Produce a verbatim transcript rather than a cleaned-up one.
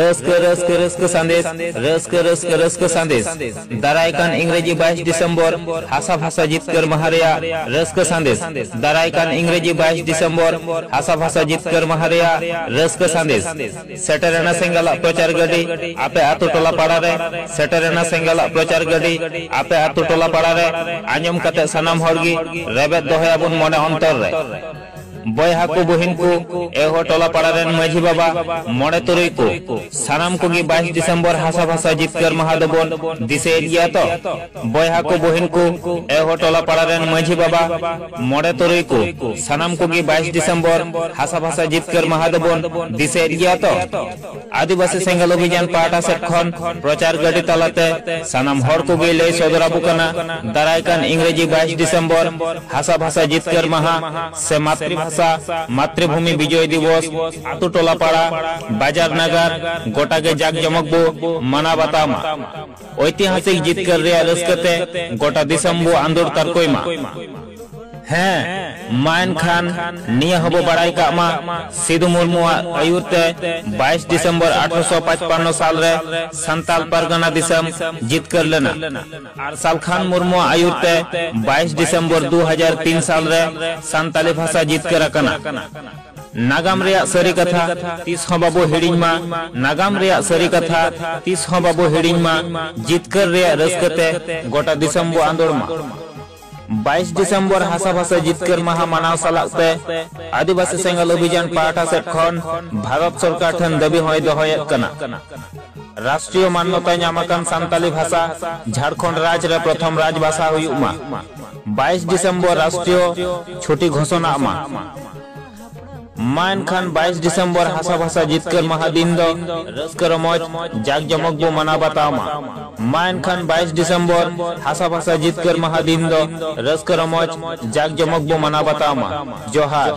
ᱨᱟᱹᱥᱠᱟᱹ, ᱨᱟᱹᱥᱠᱟᱹ, ᱨᱟᱹᱥᱠᱟᱹ ᱥᱟᱸᱫᱮᱥ, ᱨᱟᱹᱥᱠᱟᱹ, ᱨᱟᱹᱥᱠᱟᱹ, ᱨᱟᱹᱥᱠᱟᱹ ᱥᱟᱸᱫᱮᱥ᱾ ᱫᱟᱨᱟᱭ ᱠᱟᱱ ᱤᱝᱨᱮᱡᱤ ᱵᱟᱭᱤᱥ ᱰᱤᱥᱮᱢᱵᱚᱨ, ᱦᱟᱥᱟ ᱵᱷᱟᱥᱟ ᱡᱤᱛᱠᱟᱹᱨ ᱢᱟᱦᱟ ᱨᱮᱭᱟᱜ ᱨᱟᱹᱥᱠᱟᱹ ᱥᱟᱸᱫᱮᱥ᱾ ᱫᱟᱨᱟᱭ ᱠᱟᱱ ᱤᱝᱨᱮᱡᱤ ᱵᱟᱭᱤᱥ ᱰᱤᱥᱮᱢᱵᱚᱨ, ᱦᱟᱥᱟ ᱵᱷᱟᱥᱟ ᱡᱤᱛᱠᱟᱹᱨ ᱢᱟᱦᱟ ᱨᱮᱭᱟᱜ ᱨᱟᱹᱥᱠᱟᱹ ᱥᱟᱸᱫᱮᱥ᱾ ᱥᱮᱴᱮᱨᱮᱱᱟ ᱥᱮᱸᱜᱮᱞᱟᱜ ᱯᱨᱚᱪᱟᱨ ᱜᱟᱹᱰᱤ, ᱟᱯᱮ ᱟᱛᱳ ᱴᱚᱞᱟ ᱯᱟᱲᱟ ᱨᱮ᱾ ᱥᱮᱴᱮᱨᱮᱱᱟ ᱥᱮᱸᱜᱮᱞᱟᱜ ᱯᱨᱚᱪᱟᱨ ᱜᱟᱹᱰᱤ, ᱟᱯᱮ ᱟᱛᱳ ᱴᱚᱞᱟ ᱯᱟᱲᱟ ᱨᱮ᱾ ᱟᱸᱡᱚᱢ ᱠᱟᱛᱮ ᱥᱟᱱᱟᱢ ᱦᱚᱲ ᱜᱮ ᱨᱮᱵᱮᱫ ᱫᱚᱦᱚᱭᱟᱵᱚᱱ ᱢᱚᱱᱮ ᱚᱱᱛᱚᱨ ᱨᱮ᱾ ᱵᱚᱭᱦᱟ ᱠᱚ, ᱵᱩᱦᱤᱱ ᱠᱚ, ᱮᱦᱚ ᱴᱚᱞᱟ ᱯᱟᱲᱟ ᱨᱮᱱ ᱢᱟᱹᱡᱷᱤ ᱵᱟᱵᱟ, ᱢᱚᱬᱮ ᱛᱩᱨᱩᱭ ᱠᱚ, ᱥᱟᱱᱟᱢ ᱠᱚᱜᱮ ᱵᱟᱭᱤᱥ ᱰᱤᱥᱮᱢᱵᱚᱨ ᱦᱟᱥᱟ ᱵᱷᱟᱥᱟ ᱡᱤᱛᱠᱟᱹᱨ ᱢᱟᱦᱟ ᱫᱚᱵᱚᱱ ᱫᱤᱥᱟᱹᱭᱮᱫ ᱜᱮᱭᱟ ᱛᱚ? ᱵᱚᱭᱦᱟ ᱠᱚ, ᱵᱩᱦᱤᱱ ᱠᱚ, ᱮᱦᱚ ᱴᱚᱞᱟ ᱯᱟᱲᱟ ᱨᱮᱱ ᱢᱟᱹᱡᱷᱤ ᱵᱟᱵᱟ, ᱢᱚᱬᱮ ᱛᱩᱨᱩᱭ ᱠᱚ, ᱥᱟᱱᱟᱢ ᱠᱚᱜᱮ ᱵᱟᱭᱤᱥ ᱰᱤᱥᱮᱢᱵᱚᱨ ᱦᱟᱥᱟ ᱵᱷᱟᱥᱟ ᱡᱤᱛᱠᱟᱹᱨ ᱢᱟᱦᱟ ᱫᱚᱵᱚᱱ ᱫᱤᱥᱟᱹᱭᱮᱫ ᱜᱮᱭᱟ ᱛᱚ? ᱟᱹᱫᱤᱵᱟᱹᱥᱤ ᱥᱮᱸᱜᱮᱞ ᱚᱵᱷᱤᱡᱟᱱ ᱯᱟᱦᱴᱟ ᱥᱮᱫ ᱠᱷᱚᱱ ᱯᱨᱚᱪᱟᱨ ᱜᱟᱹᱰᱤ ᱛᱟᱞᱟᱛᱮ ᱥᱟᱱᱟᱢ ᱦᱚᱲ ᱠᱚᱜᱮ ᱞᱟᱹᱭ ᱥᱚᱫᱚᱨ ᱟᱵᱚ ᱠᱟᱱᱟ, ᱫᱟᱨᱟᱭ ᱠᱟᱱ ᱤᱝᱨᱮᱡᱤ ᱵᱟᱭᱤᱥ ᱰᱤᱥᱮᱢᱵᱚᱨ ᱦᱟᱥᱟ ᱵᱷᱟᱥᱟ ᱡᱤᱛᱠᱟᱹᱨ ᱢᱟᱦᱟ ᱥᱮ ᱢᱟᱛᱨᱤ ᱵᱷᱟᱥᱟ, ᱢᱟᱛᱨᱤᱵᱷᱩᱢᱤ ᱵᱤᱡᱚᱭ ᱫᱤᱵᱚᱥ, ᱟᱛᱳ ᱴᱚᱞᱟ ᱯᱟᱲᱟ, ᱵᱟᱡᱟᱨ ᱱᱟᱜᱟᱨ, ᱜᱚᱴᱟ ᱜᱮ ᱡᱟᱠ ᱡᱚᱢᱚᱠ ᱵᱚ ᱢᱟᱱᱟᱣ ᱵᱟᱛᱟᱣ ᱢᱟ᱾ ᱳᱭᱛᱤᱦᱟᱥᱤᱠ ᱡᱤᱛᱠᱟᱹᱨ ᱨᱮᱭᱟᱜ ᱨᱟᱹᱥᱠᱟᱹ ᱛᱮ ᱜᱚᱴᱟ ᱫᱤᱥᱚᱢ ᱵᱚ ᱟᱸᱫᱳᱲ ᱛᱟᱨᱠᱚᱭ ᱢᱟ᱾ ᱦᱮᱸ, ᱢᱟ ᱮᱱᱠᱷᱟᱱ ᱱᱤᱭᱟᱹ ᱦᱚᱸᱵᱚ ᱵᱟᱲᱟᱭ ᱠᱟᱜ ᱢᱟ, ᱥᱤᱫᱩ ᱢᱩᱨᱢᱩᱣᱟᱜ ᱟᱹᱭᱩᱨ ᱛᱮ ᱵᱟᱭᱤᱥ ᱰᱤᱥᱮᱢᱵᱚᱨ ᱟᱴᱷᱨᱚᱥᱚ ᱯᱟᱸᱪᱯᱟᱱᱱᱚ ᱥᱟᱞ ᱨᱮ ᱥᱟᱱᱛᱟᱞ ᱯᱟᱨᱜᱟᱱᱟ ᱫᱤᱥᱚᱢ ᱡᱤᱛᱠᱟᱹᱨ ᱞᱮᱱᱟ᱾ ᱟᱨ ᱥᱟᱞᱠᱷᱟᱱ ᱢᱩᱨᱢᱩᱣᱟᱜ ᱟᱹᱭᱩᱨ ᱛᱮ ᱵᱟᱭᱤᱥ ᱰᱤᱥᱮᱢᱵᱚᱨ ᱫᱩ ᱦᱟᱡᱟᱨ ᱛᱤᱱ ᱥᱟᱞ ᱨᱮ ᱥᱟᱱᱛᱟᱞᱤ ᱵᱷᱟᱥᱟ ᱡᱤᱛᱠᱟᱹᱨ ᱟᱠᱟᱱᱟ᱾ ᱱᱟᱜᱟᱢ ᱨᱮᱭᱟᱜ ᱥᱟᱹᱨᱤ ᱠᱟᱛᱷᱟ ᱛᱤᱥ ᱦᱚᱸ ᱵᱟᱵᱚ ᱦᱤᱲᱤᱧ ᱢᱟ᱾ ᱱᱟᱜᱟᱢ ᱨᱮᱭᱟᱜ ᱥᱟᱹᱨᱤ ᱠᱟᱛᱷᱟ ᱛᱤᱥ ᱦᱚᱸ ᱵᱟᱵᱚ ᱦᱤᱲᱤᱧ ᱢᱟ᱾ ᱡᱤᱛᱠᱟᱹᱨ ᱨᱮᱭᱟᱜ ᱨᱟᱹᱥᱠᱟᱹ ᱛᱮ ᱜᱚᱴᱟ ᱫᱤᱥᱚᱢ ᱵᱚ ᱟᱸᱫᱳᱲ ᱢᱟ᱾ ᱵᱟᱭᱤᱥ ᱰᱤᱥᱮᱢᱵᱚᱨ ᱦᱟᱥᱟ ᱵᱷᱟᱥᱟ ᱡᱤᱛᱠᱟᱹᱨ ᱢᱟᱦᱟ ᱢᱟᱱᱟᱣ ᱥᱟᱞᱟᱜ ᱛᱮ ᱟᱹᱫᱤᱵᱟᱹᱥᱤ ᱥᱮᱸᱜᱮᱞ ᱚᱵᱷᱤᱡᱟᱱ ᱯᱟᱦᱴᱟ ᱥᱮᱫ ᱠᱷᱚᱱ ᱵᱷᱟᱨᱚᱛ ᱥᱚᱨᱠᱟᱨ ᱴᱷᱮᱱ ᱫᱟᱹᱵᱤ ᱦᱚᱸᱭ ᱫᱚᱦᱚᱭᱮᱫ ᱠᱟᱱᱟ᱾ ᱨᱟᱥᱴᱨᱤᱭᱚ ᱢᱟᱱᱱᱚᱛᱟ ᱧᱟᱢ ᱟᱠᱟᱱ ᱥᱟᱱᱛᱟᱞᱤ ᱵᱷᱟᱥᱟ ᱡᱷᱟᱲᱠᱷᱚᱸᱰ ᱨᱟᱡᱽ ᱨᱮ ᱯᱨᱚᱛᱷᱚᱢ ᱨᱟᱡᱽ ᱵᱷᱟᱥᱟ ᱦᱩᱭᱩᱜ ᱢᱟ᱾ ᱵᱟᱭᱤᱥ ᱰᱤᱥᱮᱢᱵᱚᱨ ᱨᱟᱥᱴᱨᱤᱭᱚ ᱪᱷᱩᱴᱤ ᱜᱷᱳᱥᱚᱱᱟᱜ ᱢᱟ᱾ ᱢᱟ ᱮᱱᱠᱷᱟᱱ ᱵᱟᱭᱤᱥ ᱰᱤᱥᱮᱢᱵᱚᱨ ᱦᱟᱥᱟ ᱵᱷᱟᱥᱟ ᱡᱤᱛᱠᱟᱹᱨ ᱢᱟᱦᱟ ᱫᱤᱱ ᱫᱚ ᱨᱟᱹᱥᱠᱟᱹ ᱨᱚᱢᱚᱡᱽ ᱡᱟᱠ ᱡᱚᱢᱚᱠ ᱵᱚ ᱢᱟᱱᱟᱣ ᱵᱟᱛᱟᱣ ᱢᱟ᱾ ᱢᱟ ᱮᱱᱠᱷᱟᱱ ᱵᱟᱭᱤᱥ ᱰᱤᱥᱮᱢᱵᱚᱨ ᱦᱟᱥᱟ ᱵᱷᱟᱥᱟ ᱡᱤᱛᱠᱟᱹᱨ ᱢᱟᱦᱟ ᱫᱤᱱ ᱫᱚ ᱨᱟᱹᱥᱠᱟᱹ ᱨᱚᱢᱚᱡᱽ ᱡᱟᱠ ᱡᱚᱢᱚᱠ ᱵᱚ ᱢᱟᱱᱟᱣ ᱵᱟᱛᱟᱣ ᱢᱟ᱾ ᱡᱚᱦᱟᱨ᱾